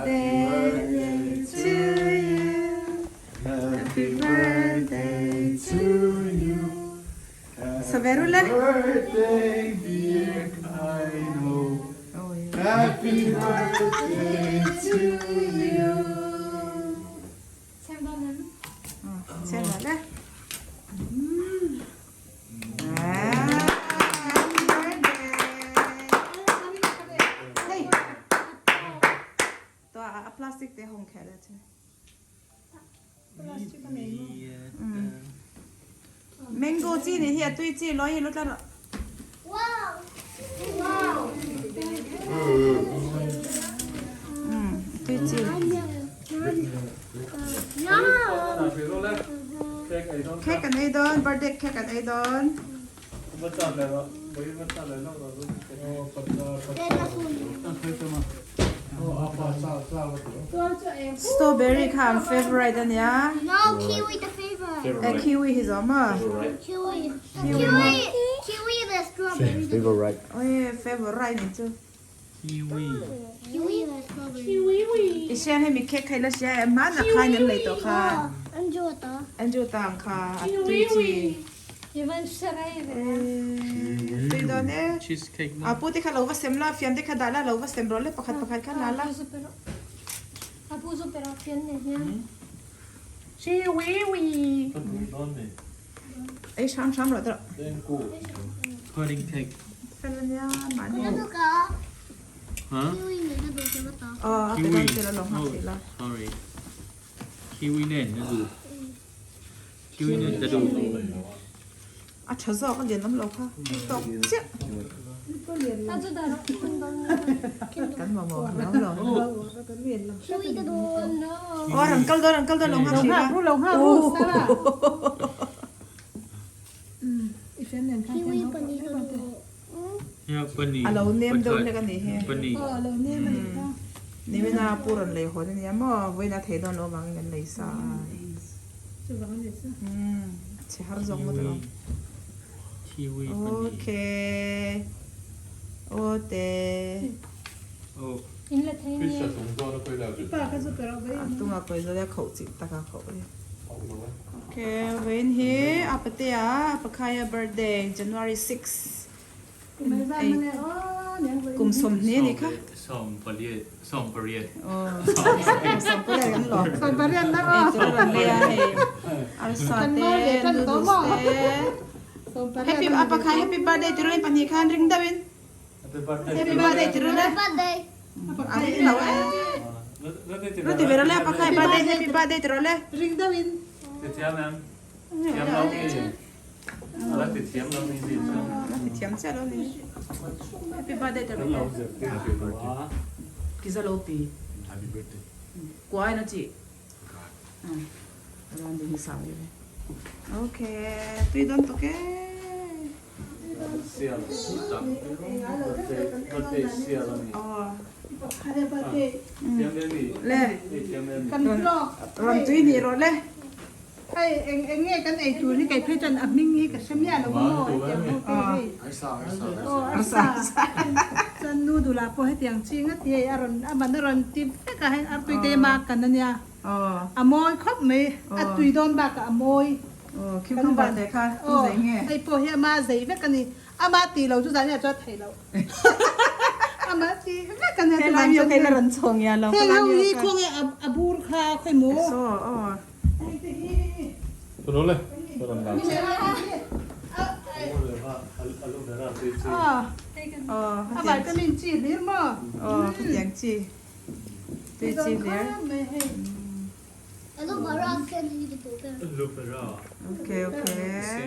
Birthday to you. Happy birthday to you. Saveru le. Birthday dear Kaino. Happy birthday to you. Xem vào đây. Happy birthday. Hey. To a plastic te hong khe la chu. Mango chi ni hi a tui chi loi hi lo tla rawh. Tui chi. Cake an ei dawn, birthday cake an ei dawn. Strawberry kha an favourite a nia. No, kiwi the favorite. Eh kiwi hi zawm a. Kiwi. Kiwi. Kiwi the strawberry. Favorite. Oi favourite ni chu. Kiwi. Kiwi the strawberry. I hriang hemi cake kha i la hria em hmanah khan an lei tawh kha. Andrew ta. Andrew ta ang kha a tui chi. Tui dawn e. Cheesecake A pu te kha lo va sem la, fian te kha dah la, lo va sem rawh le pakhat pakhat kha la la. Ei hram hram rawh tawh. Pudding cake. Fel ania mahni. Huh? Aw a pe dawn che la lo nghak thei la. Sorry. Kiwi nen na duh. Kiwi nen ka duh. A tha zawk a lian awm lo kha. Tawk chiah. Kan mamawh hlauh lo. Aw rawn kal dawn rawn kal dawn lo nghak hrih la. A lo nem deuh hlek a nih hi. Nimina pu rawn lei hawn a nia maw vawiin a thei dawn loh avangin an lei sa a. Chhe har zawk ngawt alawm. Okay. Aw te. A tunga kawi zawh a khauh chih tak a khauh e. Okay, vawiin hi a patea a pakhaia birthday January 6. Kum 20 a nih kha. 18 18. 18 kan lawm. Eitur a rawn lei a hei. Arsa te, noodles te. Happy a pakhai happy birthday ti rawh in pahnih khan ring deuh in. Happy birthday ti rawh le. A ring lo e. Rawh ti ve rawh le a pakhai birthday happy birthday ti rawh le. Ring deuh in. Thiam em? Thiam lo ni. Ala ti thiam lo ni ni chuan. Ala ti thiam chiah lo ni. Happy birthday ti rawh le. Happy birthday. Kiza lo pi. Happy birthday. Kuai na chi. Ran ding hi sang ve. Okay, tui dawn tuk e. Le. Ram tui nih rawh le. Hei eng eng nge kan ei tur hi kei phei chuan a hming hi ka hre miah lo maw hetiang ho te hei. Aw arsa. Chuan noodle ah pawh hetiang chi ngat hi hei a rawn a man a rawn ti vek a hei artui te ema kan ania. A mawi khawp mai a tui dawn bakah a mawi. Aw cucumber te kha tu zei nge? Hei pawh hi ama zei vek a ni. Ama tih lo chu zan hian chuan theih loh. Ama tih vek a nia He lai mi kha ila rawn chhawng ya lo. Heng ho hi khawnge a bur kha khawi maw? Saw aw. Hei te hi. Tunu le rawn lam che. A vitamin chi hlir maw? Aw khatiang chi. Tui chi hlir. Aloe vera sen hi ka duh ber. Aloe vera. Okay okay.